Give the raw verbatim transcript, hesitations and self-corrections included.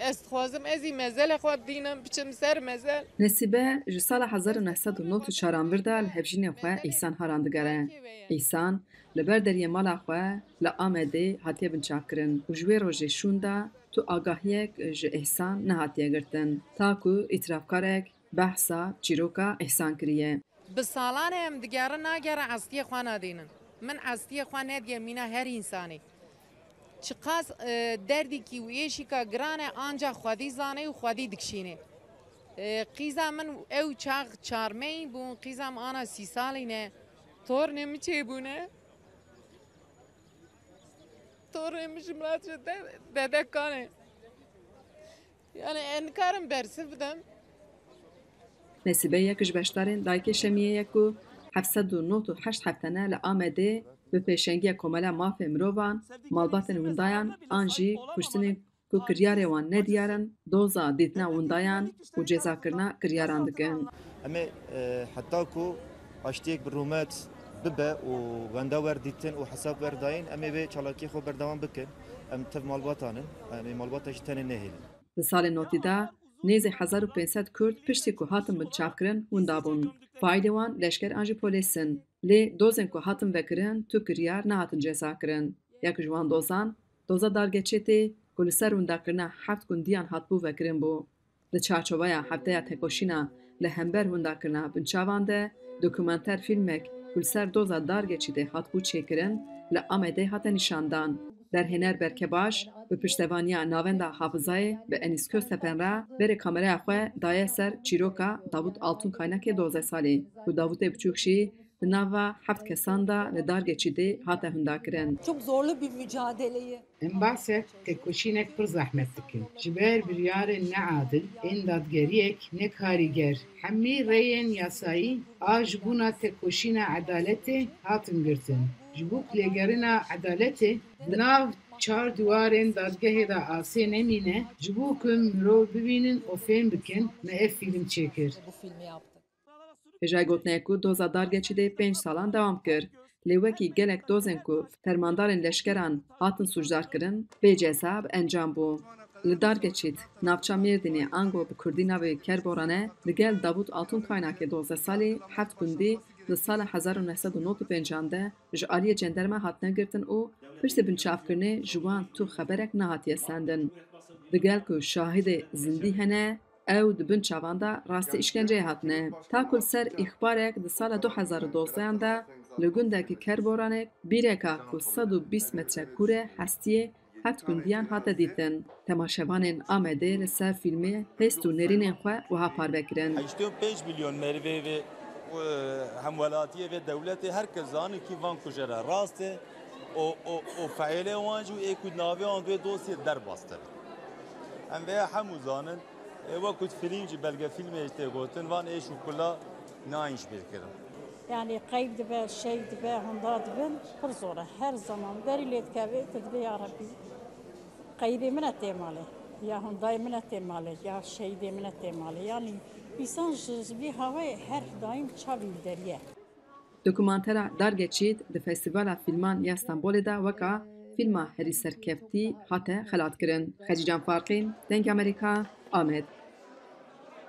Ez dixwazim ez ê mezelê xwe bidînim, biçim ser mezel. Nesîbe ji sala hezar û neh sed û nod û çar an vir de li hevjînê xwe Îhsan Haran digere. Îhsan li ber deriyê mala xwe li Amedê hatiye binçavkirin û ji wê rojê şûnda tu agahiyek ji Îhsan nehatiye girtin, ta ku îtirafkarek behsa çîroka Îhsan kiriye. Bi salan e em digerin, nagerin, estiyê xwe nadînin. Min estiyê xwe nediye mîna her însanî. Çiqas e, derdîkî û êşîka giran e, ancax xwedî zanê û xwedî dikişînê. E, qîza min ew çax çarmeyî bûn, qîza min ana sî salî ne. Tornê min çêbûne. Tornê min ji min re de-, dedekan e. Yani ez nikarim bersiv bidim. Nesîbe yek ji beşdarên dayikê Şemiyê ye ku heft sed û nod û heşt heftene li Amedê bi pêşengiya Komela Mafê Mirovan malbatên windayan an jî kuştinên ku kiryarê wan nediyar in, doza dîtina windayan û cezakirina kiryaran dikin. Em ê e, heta ku aştiyek bi rûmet bibe û wenda werdîtin û hesab werdayîn, em ê vê çalakiyê xwe berdewam bikin. Em tev malbatan in, em ê malbata jî tenê nehêlin. Di salên notî de nêzî hezar û pênc sed Kurd piştî ku hatin binçavkirin winda bûn. Faîlê wan leşker an jî polês in. Lê dozên ku hatin vekirin tu kiryar nehatin cezakirin. Yek ji wan dozan, doza Dargeçêtê ku li ser windakirina heft gundiyan hatibû vekirin bû. Di çarçoveya Hefteya Tekoşîna li hember windakirina binçavan de, dokumenter fîlmek ku li ser doza Dargeçîtê hatibû çêkirin, li Amedê hate nîşandan. Derhêner Berke Baş bi piştevaniya Navenda Hafizayê bi Enîs Köztepen re berê kameraya xwe daye ser çîroka Davut Altunkaynakê dozdeh salî ku Davutê Biçûk jî di nava heft kesan de li Dargeçîtê hate hundakirin. Çok zorlu bir mücadeleydi. Em behsa tekoşînek pir zehmet dikin. Ji ber biryarên neadil ên dadgeriyek nekarîger, hemî rêyên yasayî a ji bona tekoşîna edaletê hatin girtin. Ji bo kulêgerina edaletê di nav çar diwarên dadgehê de asê nemîne, ji bo ku mirov bibînin û fêm bikin me ev fîlm çêkir. Hêjayî gotinê ye ku doza Dargeçîtê pênc salan dewam kir, lê wekî gelek dozên ku fermandarên leşkeran hatin sûcdarkirin, bê ceza bi encam bû. Li Dargeçît, navça Mêrdînê ango bi kurdî navê Kerboran e, li gel Davût Altûnkaynakê dozdeh salî heft gundî di sala hezar û neh sed û nod û pêncan de ji aliyê cenderme hatine girtin û piştî binçavkirinê ji wan tu xeberek nehatiye sendin. Digel ku şahidê zindî hene, ew di bin çavan de rastî îşkenceyê hatine. Ta ku li ser îxbarek di sala du hezar û dozdehan de li gundekî Kerboranê bîreka ku sed û bîst metre kûr e hestiyê heft gundiyan hate dîtin. Temaşevanên Amedê li ser fîlmê hêst û nêrînên xwe wiha parve kirin. Heştê û pênc milyon merivê vê, e, hemwelatiyê vê dewletê her kes zanî kî van kujera rast e û, û, û feîlê wan jî û ê ku navê wan di vê dosyê derbas dibe. Em vê hemû zanin. Ê, wekû di fîlm jî, belgefîlmê jî tê gotin, van êş û kula nayên ji bîr kirin. Yanî qeyb dibe, şey dibe, hunda dibin, pir zor e. Her zaman berî lê dikeve, tu dibê ya Rebbî, qeybê min e tê malê, ya hundayê min e tê malê, ya şehîdê min e tê malê. Yanî însan ji, ji vî havayê her daîm çavî li derî ye. Dokumantera Dargeçît di Festîvala Fîlman ya Stenbolê de weka fîlma herî serkeftî hate xelatkirin. Xecîcan Farqîn, Dengê Amerîka, Amed.